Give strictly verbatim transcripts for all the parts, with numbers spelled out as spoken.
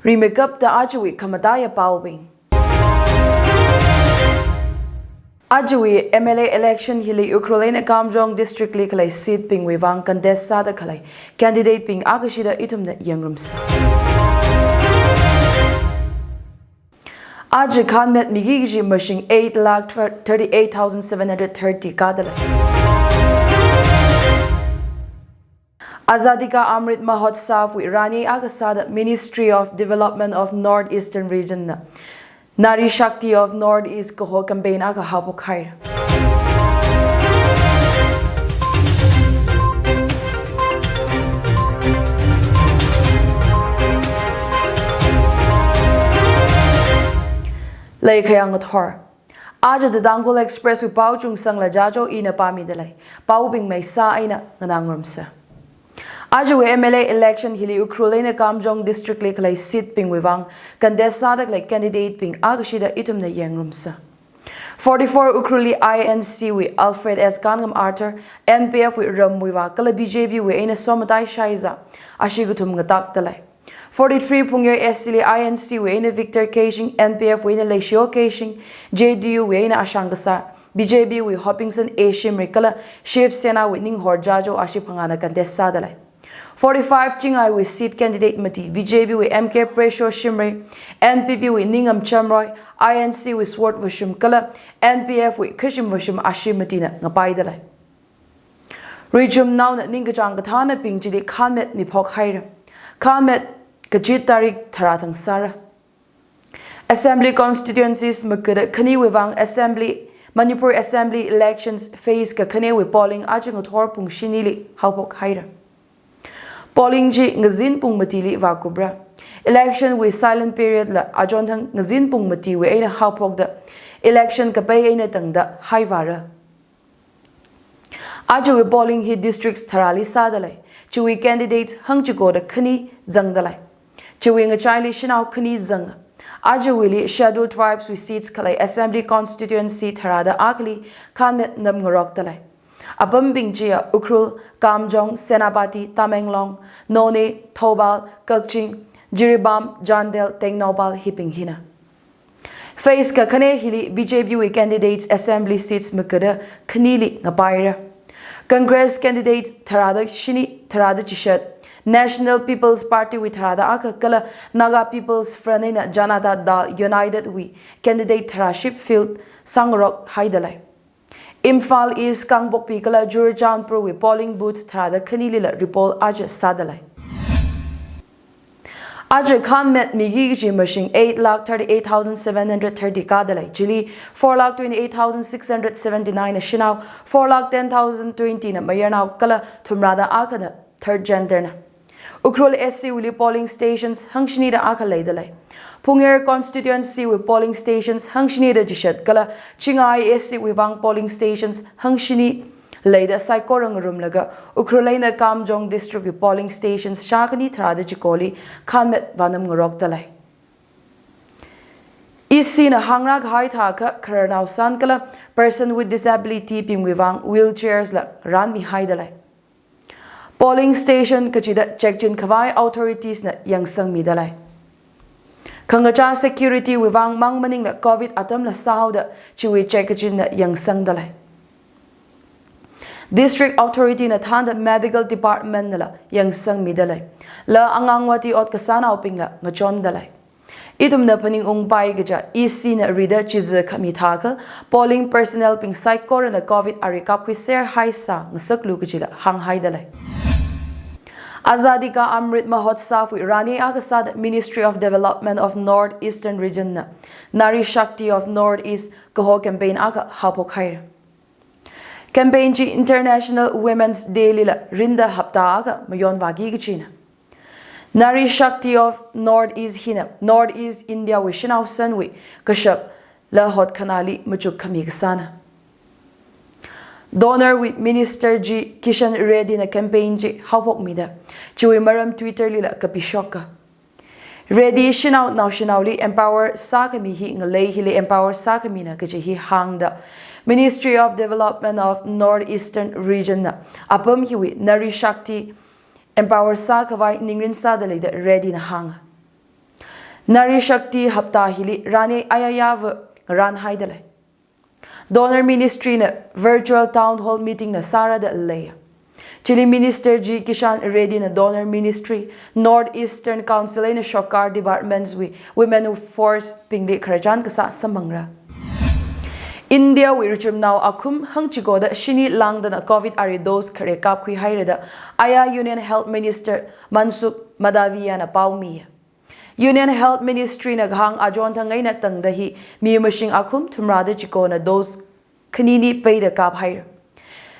Rimeikapta ajawui khamataiya paobing. Ajawui M L A election hili Ukhrul eina Kamjong district li khalei seat bingwui vang contest sāda khalei candidate bing akhashida ithumna yangrumsa. Aja khanmet miki kaji mashing eight lakh thirty-eight thousand seven hundred thirty kadalei. Azadi Ka Amrit Mahotsav wui rani akha sāda Ministry of Development of North Eastern Region na Nari Shakti of North East kaho campaign akha haophok haira. Leikhayang ngathor. Aja The Tangkhul Express wui pao chungsangla jajo ina pāmidalei. Paobing maisa eina nganāngarumsa. Ajawui M L A election hili Ukhrul eina Kamjong district li khalei seat bingwui vang contest sāda khalei candidate bing akhashida ithumna yangrumsa. Forty-four Ukhrul li I N C wui Alfred S Kangam Arthur, N P F wui Ramwuiva kala B J P wui eina Somatai Shaiza, ashi kathum ngatakdalei. Forty-three Phungyar S C li I N C wui eina Victor Keishing, N P F wui eina Leishio Keishing, J D U wui eina Ashang Kasar, B J P wui Hopingson A Shimray kala Shiv Sena wui Ninghor Jajo ashi phangāna contest sādalei. Forty-five Chingai wui seat candidate mati B J P wui M K Presho Shimray, N P P wui Ningam Chamroy, I N C wui Sword Vashum kala N P F wui Khashim Vashum ashi matina ngapaidalei. Ruichumnaona ningkachāng kathānabing chili khanmet miphok haira. Khanmet kachit tarik tharā thang sāra. Assembly constituencies magada khaniwui vang Assembly, Manipur Assembly elections phase kakhanewui polling aja ngathor pung shinili haophok haira. Polling chi ngazin pung matili vākupra. Election wui silent period la achonthang ngazin pung matiwui eina haophokda election kapai eina tangda haivāra. Ajawui polling hi districts tharāli sādalei. Chiwui candidates hangchikoda khani zangdalei. Chiwui ngachaili shanao khani zanga. Ajawuili Scheduled Tribes wui seats khalei Assembly constituency tharāda akhali khanmet namngarokdalei. Apambing chiya Ukhrul, Kamjong, Senapati, Tamenglong, Noney, Thoubal, Kakching, Jiribam, Chandel, Tengnoupal hibing hina. Phase kakhane hili B J P wui candidates assembly seats magada khanili ngapaira. Congress candidates tharāda shini, tharāda chishat, National People's Party wui tharāda akha kala Naga People's Front eina Janata Dal United wui candidate tharāship field sāngarok haidalei. Imphal East, Kangpokpi kala Churachandpur wui polling booth tharāda khanilila repoll aja sādalei. Aja khanmet miki kaji mashing eight lakh thirty-eight thousand seven hundred thirty kadalei. Chili four lakh twenty-eight thousand six hundred seventy-nine na shanao, four lakh ten thousand twenty na mayarnao kala thumrāda akhana third gender na. Ukhrul S C wuili polling stations hangshinida akha leidalei. Phungyar constituency wui polling stations hangshinida chishat kala Chingai S C wui vang polling stations hangshini leida saikora ngarumlaga Ukhrul eina Kamjong district wui polling stations shākhani tharāda chikoli khanmet vānamngarokdalei. E C na hāngrākahai thākha khararnao san kala person with disability bingwui vang wheelchairs la rānmihaidalei. Polling station kachida check chinkhavai authorities na yangsangmidalei. Khangachā security wui vang mang maningla covid atamla sāhaoda chiwui check kachinna yangsangdalei. District authority na thānda medical department nala yangsangmidalei. La Anganwadi ot kasānaobingla ngachondalei. Ithumna phaningungpai kaja E C na rida chiza khami thākha polling personnel bing saikorana covid ari kapkhuiser haisa ngasaklu kajila hānghaidalei. Azadi Ka Amrit Mahotsav wui rani akha sāda Ministry of Development of North Eastern Region na Nari Shakti of North East kaho campaign akha haophok haira. Campaign chi International Women's Day lila rinda hapta akha mayonvāki kachina. Nari Shakti of North East hina North East India wui shanao sanwui kashap la hotkhanāli machuk khami kasāna. DoNER wui Minister G Kishan Reddy na campaign chi haophokmida chiwui maram Twitter lila kapishoka. Reddy shanao naoshinaoli empower sākhami hi ngalei hili empower sākhamina kaji hi hāngda Ministry of Development of North Eastern Region na apam hiwui Nari Shakti empower sākhavai ningrin sāda leida Reddy na hānga. Nari Shakti hapta hili rani ayayava ranhaida lei. Donor Ministry na virtual town hall meeting na sāra da lei. Chili Minister G Kishan Reddy na Donor Ministry, North Eastern Council eina Shokar Departments wui Women Force bingli khararchan kasā samphangra. India wui ruchumnao akhum hangchikoda shini langdana Covid ari dose khare kapkhui haira da aya Union Health Minister Mansukh Mandaviya na pao mi. Union Health Ministry na kahāng ajonthang eina tangda hi mi mashing akhum thumrada chikona dose khanini peida kap haira.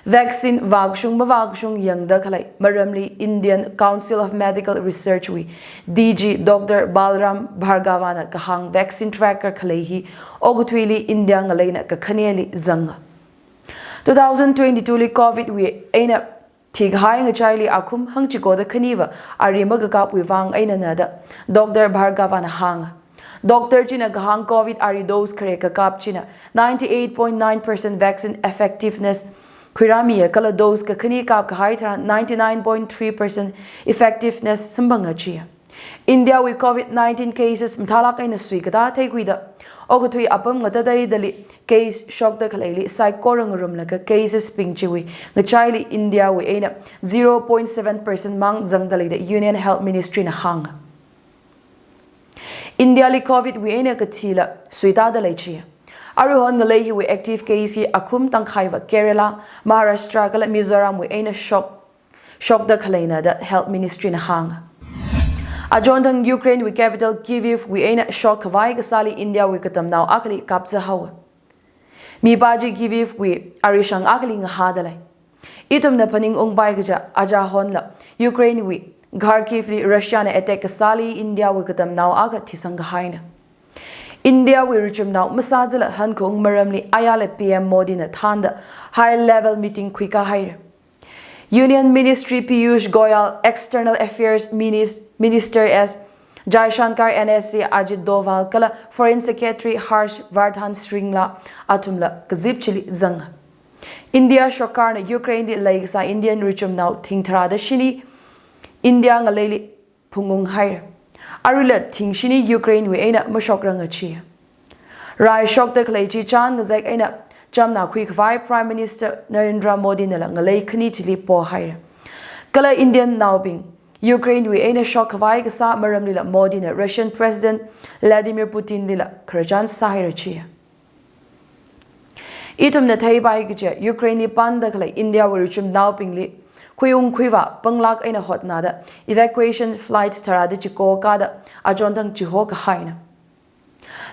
Vaccine vākashung mavākashung yangda khalei maramli Indian Council of Medical Research wui D G Doctor Balram Bhargava na kahāng vaccine tracker khalei hi okathuili India ngaleina kakhaneli zanga. Two thousand twenty-two li Covid wui eina thikahai ngachaili akhum hangchikoda khaniva ari makakapwui vang einana da Doctor Bhargava na hānga. Doctor china kahāng Covid ari dose khare kakap china ninety-eight point nine percent vaccine effectiveness khuirāmiya kala dose kakhani kapkahai tharan ninety-nine point three percent effectiveness samphanga chiya. India wui Covid nineteen cases mathālāk eina suikatā theikhuida okathui apam ngatateidali case shokda khaleili saikora ngarumlaga cases bing chiwui ngachaili India wui eina zero point seven percent mang zangda lei da Union Health Ministry na hānga. India li Covid wui eina kathila suitāda lei chiya. Aruihon ngalei hiwui active case hi akhum tangkhaiva Kerala, Maharashtra kala Mizoram wui eina shok shokda khaleina da Health Ministry na hānga. Ajonthang Ukraine wui capital Kyiv wui eina shokkhavai kasāli India wui katamnao akhali kapzā haowa. Mipā chi Kyiv wui arishang akhali ngahāda lei. Ithumna phaningungpai kaja aja honla Ukraine wui Kharkiv li Russia na attack kasāli India wui katamnao akha thisang kahaina. India wui ruchumnao masāzala hankhaung maramli ayala P M Modi na thānda high level meeting khuikā haira. Union Ministry Piyush Goyal, External Affairs Minis- Minister S Jaishankar, N S A Ajit Doval kala Foreign Secretary Harsh Vardhan Shringla athumla kazip chili zanga. India shokarna Ukraine li leikasā Indian ruchumnao thing tharāda shini India ngaleili phungung haira. Aruila thing shini Ukraine wui eina mashokrang achi. Rai shokda khalei chi chān ngazek eina chamna khuikhavai Prime Minister Narendra Modi nala ngalei khani chili pohaira. Kala Indian naobing Ukraine wui eina shokkhavai kasā maramlila Modi na Russian President Vladimir Putin lila khararchan sāhaira chi. Ithumna theipai kaja Ukraine li panda khalei India wui ruchumnaobingli khuiung khuivā panglāk eina hotnada evacuation flight tharāda chiko kada ajonthang chiho kahaina.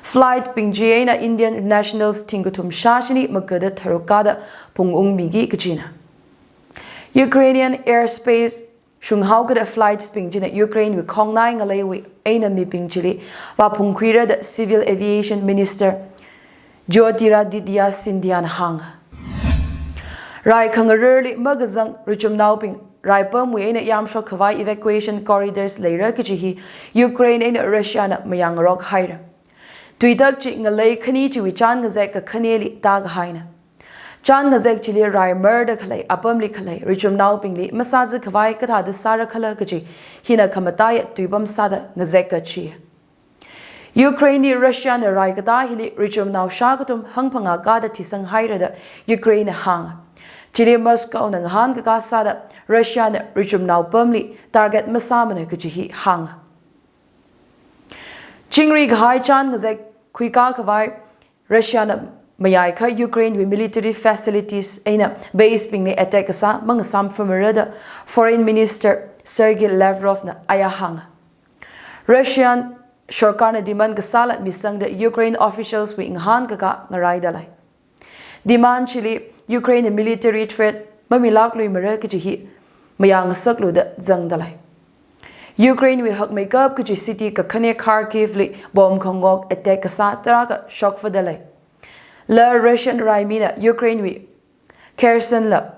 Flight bing chi eina Indian nationals thingkathum shāshini magada tharuk kada phungung miki kajina. Ukrainian airspace shunghaokada flights bing china Ukraine wui khongnai ngaleiwui eina mibing chili vāphungkhuira da Civil Aviation Minister Jyotiraditya Scindia na hānga. Rai khangararli makazang ruchumnaobing raipamwui eina yamshokkhavai evacuation corridors leira kaji hi Ukraine eina Russia na mayāngarok haira. Tuitak chi ngalei khani chiwui chān ngazek kakhaneli tākahaina. Chān ngazek chili raimarda khalei apamli khalei ruchumnaobingli masāzakhavai kathāda sāra khala kaji hina khamataiya tuipam sāda ngazek kachi. Ukraine li Russia na rai katā hili ruchumnao shākathum hangphangā kada thisang haira da Ukraine na hānga. Chili Moscow na ngahānkakā sāda Russia na ruchumnao pamli target masāmana kaji hi hānga. Chingri kahai chān ngazek khuikā khavai Russia na mayaikha Ukraine wui military facilities eina base bingli attack kasā mangasāmfamara da Foreign Minister Sergei Lavrov na aya hānga. Russian sorkarna demand kasāla misangda Ukraine officials wui ngahānkakā ngaraida lei. Demand chili Ukraine military threat mamilākluimara kaji hi mayāngasaklu da zangda lei. Ukraine wui hakmeikap kaji city kakhane Kharkiv li bomb khangok attack kasā tarākha shokfada lei. La Russian raimina Ukraine wui Kherson la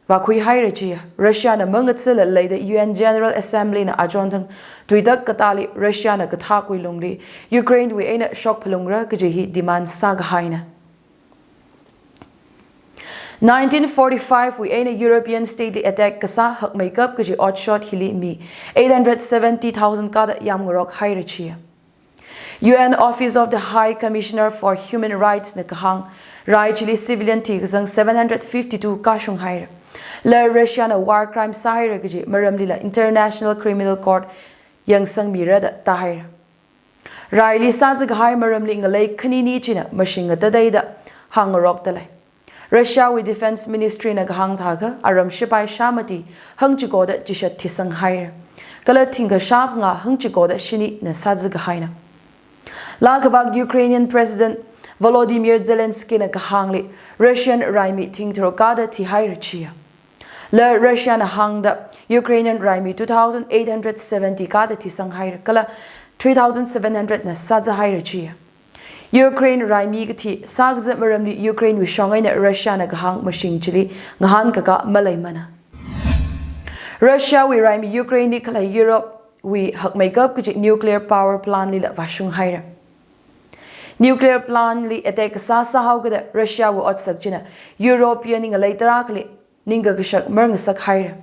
vākhui haira chiya. Russia na mangatsala leida U N General Assembly na ajonthang tuitak katāli Russia na kathākwui lungli Ukraine wui eina shokphalungra kaji hi demand sākahaina. Nineteen forty-five wui eina European state li attack kasā hakmeikap kaji otshot hili mi eight hundred seventy thousand kada yamngarok haira chiya. U N Office of the High Commissioner for Human Rights na kahāng rai chili civilian thikazang seven hundred fifty-two kashung haira. Kala Russia na war crime sāhaira kaji maramlila International Criminal Court yangsangmira da tāhaira. Raili sāzakahai maramli ngalei khanini china mashing ngatatei da hāngrokta lei. Russia wui Defense Ministry na kahāng thākha aram shipai shāmati hangchiko da chishat thisang haira. Kala thingkha shāphangā hangchiko da shini na sāzakahaina. Laa kavak Ukrainian President Volodymyr Zelensky na kahāngli Russian raimi thing tharuk kāda thihaira chiya. Kala Russia na hāngda Ukrainian raimi two thousand eight hundred seventy kāda thisang haira kala three thousand seven hundred na sāza haira chiya. Ukraine raimi kathi sākazat maramli Ukraine wui shong eina Russia na kahāng mashing chili ngahānkakā maleimana. Russia wui raimi Ukraine li khalei Europe wui hakmeikap kaji nuclear power plant lila vāshung haira. Nuclear plant li attack kasā sāhaokada Russia wui otsak china European ngalei tarākhali ningkakashak marngasak haira.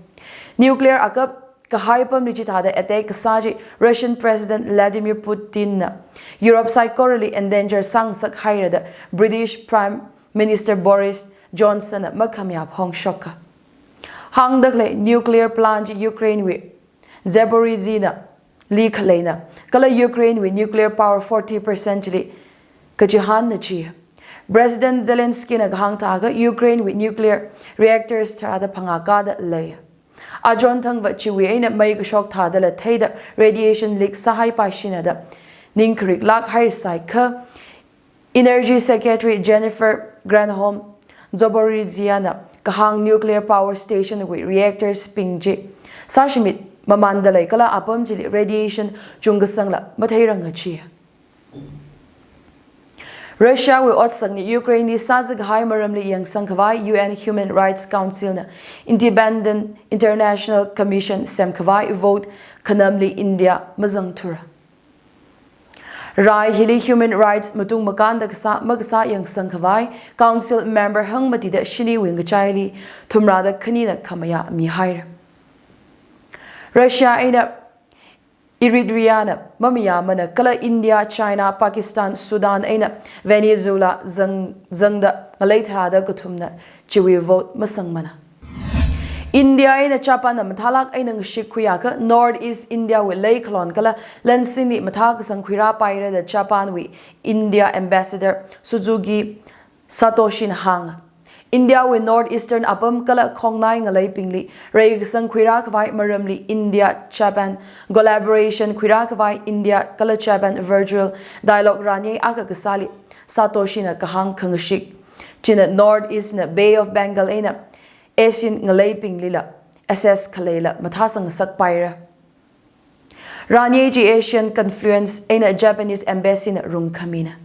Nuclear akap kahai pamli chithāda attack kasā chi Russian President Vladimir Putin na Europe saikorali endanger sāngasak haira da British Prime Minister Boris Johnson na makhamayā phongshoka. Hāngda khalei nuclear plant chi Ukraine wui Zaporizhzhia li khaleina, kala Ukraine wui nuclear power forty percent chili kachihānna chiya. President Zelensky na kahāng thākha Ukraine wui nuclear reactors tharāda phangā kāda lei. Achon thangva chiwui eina mei kashok thādala theida radiation leak sāhaipaishina da ning khariklāk haira sāikha, Energy Secretary Jennifer Granholm Zaporizhzhia na kahāng nuclear power station wui reactors bing chi sāshimit mamānda lei kala apam chili radiation chungkasangla matheiranga chiya. Russia wui otsakna Ukraine li sāzakahai maramli yangsang khavai U N Human Rights Council na Independent International Commission sem khavai vote khanamli India mazangthura. Rai hili human rights matung makānda kasā makasā yangsang khavai Council member hangmatida shini wui ngachaili thumrāda khanina khamayā mihaira. Russia eina Eritrea na mamayāmana kala India, China, Pakistan, Sudan eina Venezuela zang, zangda ngalei tharāda kathumna chiwui vote masangmana. India eina Japan na mathālāk eina ngashik khuiakha North East India wui leikhalon kala lansinli mathā kasang khuirāpaira da Japan wui India Ambassador Suzuki Satoshi na hānga. India wui North Eastern apam kala khongnai ngaleibingli reikasang khuirā khavai maramli India Japan collaboration khuirā khavai India kala Japan virtual dialogue rānyei akha kasāli Satoshi na kahāng khangashik china North East na Bay of Bengal eina Asian ngaleibinglila access khaleila mathāsang ngasakpaira. Rānyei chi Asian Confluence eina Japanese Embassy na rungkhamina.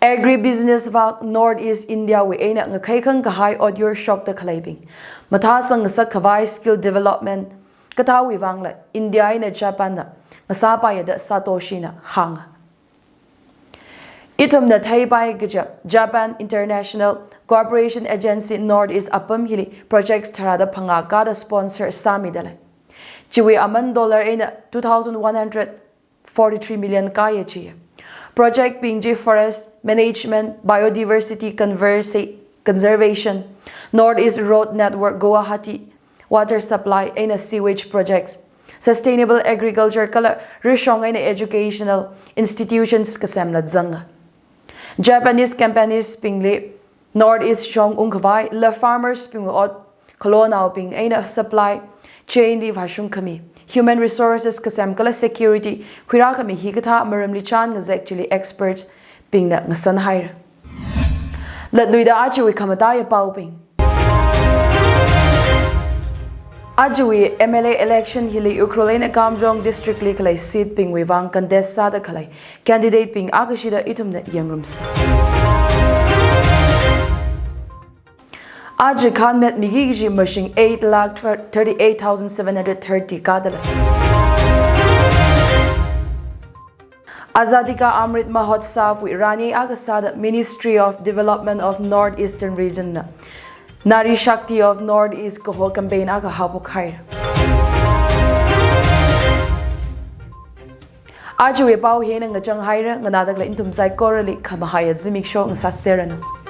Agribusiness vak North East India wui eina ngakheikhang kahai otyur shokta khaleibing mathāsang ngasak khavai skill development kathāwui vangla India eina Japan na ngasāpaiya da Satoshi na hānga. Ithumna theipai kaja Japan International Cooperation Agency North East apam hili projects tharāda phangā kāda sponsor sāmida lei. Chiwui aman dollar eina two thousand one hundred forty-three million kāya chiya. Project bing chi forest management, biodiversity conversa-, conservation, North East Road Network, Guwahati water supply eina sewage projects, sustainable agriculture kala rishong eina educational institutions kasemla zanga. Japanese companies bingli North East shong ungkhavai la farmers bing ot khalonaobing eina supply chain li vāshung khami, human resources kasem kala security khuirā khami hikathā maramli chān ngazek chili experts bingna ngasan haira. Latluida ajawui khamataiya paobing. Ajawui M L A election hili Ukhrul eina Kamjong district li khalei seat bingwui vang contest sāda khalei candidate bing akhashida ithumna yangrumsa. Aja khanmet miki kaji mashing eight lakh thirty-eight thousand seven hundred thirty kāda lei. Azadi Ka Amrit Mahotsav wui rānyei akha sāda Ministry of Development of North Eastern Region na Nari Shakti of North East kaho campaign akha haophok haira. Ajawui pao hina ngachang haira, nganāda khalei nathum saikorali khamahaiya zimiksho ngasāserranu.